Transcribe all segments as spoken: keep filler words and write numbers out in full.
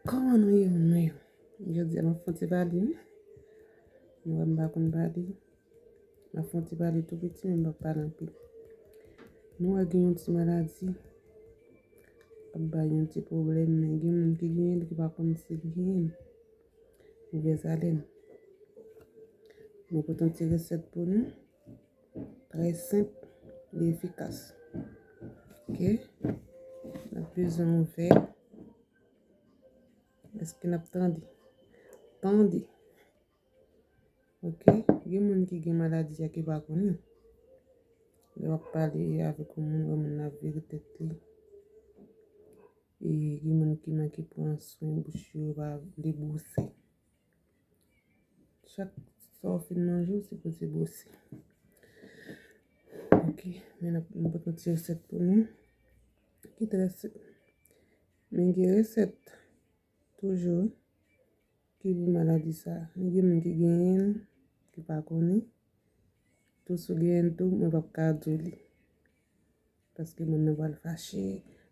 Kòman nou ye, moun mwen yo? Jodi a, m ap fè yon ti pale, wi. Nou wè m pa konn pale. M ap fè yon ti pale tou piti, men m p ap pale anpil. Nou wè gen yon ti maladi k ap bay yon ti pwoblèm, men gen moun ki genyen l ki pa konn si l genyen l. Mouvèz alèn. Mwen pote yon ti resèt pou nou. Trè senp, li efikas. Ok. N ap bezwen yon vè. Èske n ap tande? Tande. Ok. Gen moun ki gen maladi a ki pa konnen. Lè w ap pale avèk yon moun, wè moun nan ap vire tèt li. E gen moun ki manke pran swen bouch yo, pa vle bwose. Chak sa w fin manje, w sipoze bwose. Ok, men n ap, m pote yon ti resèt pou nou. Ki trè senp. Men gen resèt toujou ki pou maladi sa. Men gen moun ki genyen l, ki pa konnen. Tou si w genyen l tou, mwen p ap ka di w li. Paske moun nan pral fache,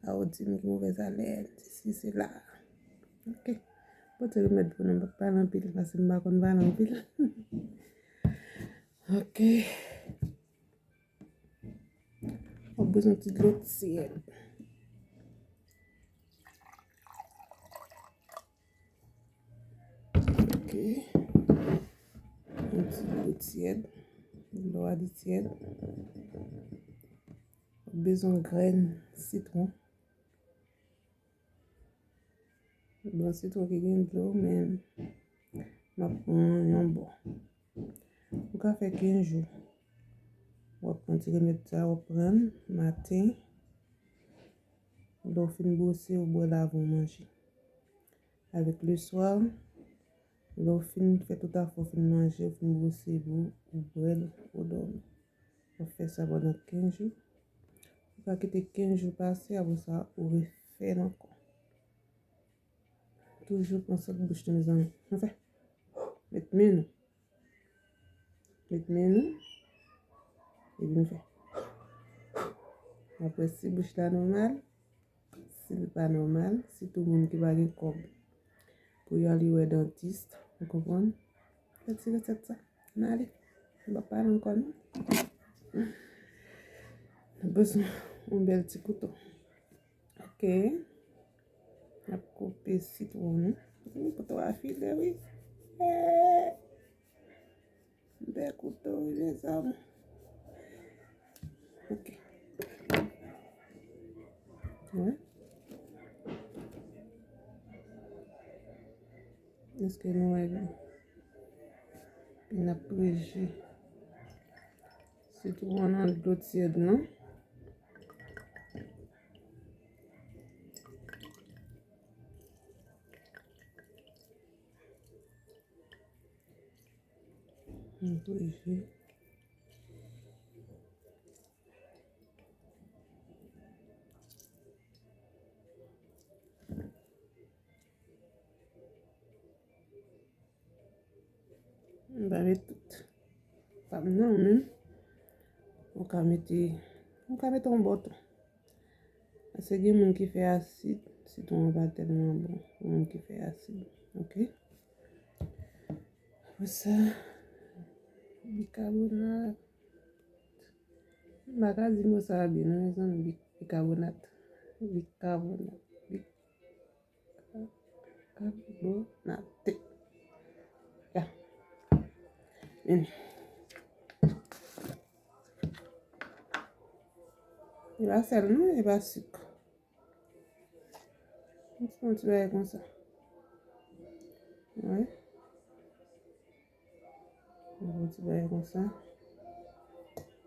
a ou di m ki movèz alèn, sesi, sela. Ok. Pote remèd pou nou, m p ap pale anpil, paske m pa konn pale anpil. Ok. W ap bezwen ti dlo tyèd. Ok. Yon ti dlo tyèd. Dlo a li tyèd. W ap bezwen grenn sitwon. Bon, sitwon ki gen dlo, men m ap pran yon bò. Ou ka fè kenz jou. W ap pran ti remèd sa, w ap pran l maten. Lè w fin bwose, ou bwè l avan w manje. Avèk leswa, lè w fin fè tout afè w, fin manje, w fin bwose, ou, ou bwè l, ou dòmi. W ap fè sa pandan kenz jou. Ou ka kite kenz jou pase, apre sa, ou refè l ankò. Toujou pran sòt bouch nou, mezanmi. Nou fè. Met men nou. Met men nou. Epi nou fè. Apre, si bouch la nòmal, si l pa nòmal, sitou moun ki pa gen kòb pou y ale wè dantis, ou konprann? Retire tèt sa. N ale. M pa pale ankò, non. Nou bezwen yon bèl ti kouto. Ok. N ap koupe sitwon nou. Wi, kouto a file, wi. Eh. Bèl kouto, wi, mezanmi. Ok. Wi. Èske nou wè li? N ap ploje. Sitwon an nan dlo tyèd, non? Anpil je. M pa met tout pa m nan menm. Ou ka mete, ou ka mete yon bò tou. Paske gen moun ki fè asid, sitwon an pa tèlman bon pou moun ki fè asid. Ok. Apre sa, bikabonat. M pa ka di mo sa a byen, non, mezanmi. Bi-, bikabonat. Bikabonat. Bi-, Kabonate. Ya. Men. E pa sèl non, e pa sik. Yon ti, yon ti bagay konsa. Wi. Yon ti bagay konsa.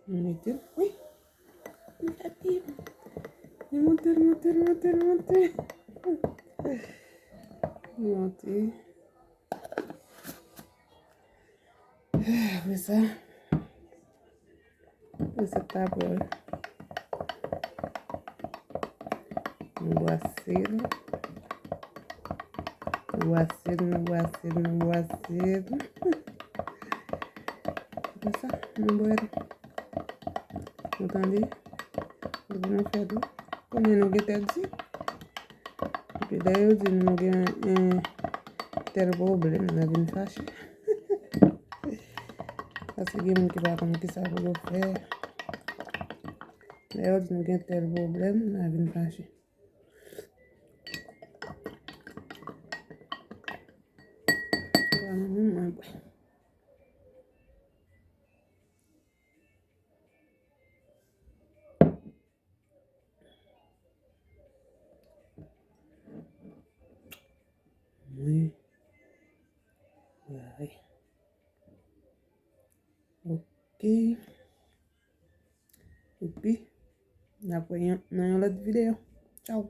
M mete l. Wi. Li monte, li monte, li monte, li monte. Li monte. Apre sa, apre sa, ta bwè. Nou bwase l. Nou bwase l, nou bwase l, nou bwase l. Apre sa, nou bwè l. Ou tande? Epi nou fè tou. Konnen nou gentan di. Tout Lè yo di nou gen yon tèl pwoblèm, n a vin fache. Paske gen moun ki pa konn kisa pou yo fè. Lè yo di nou gen tèl pwoblèm, n a vin fache. Sa nou menm mwen bwè. Mwen. Ay. Ok. Epi, n ap wè nan yon lòt videyo. Tchaw.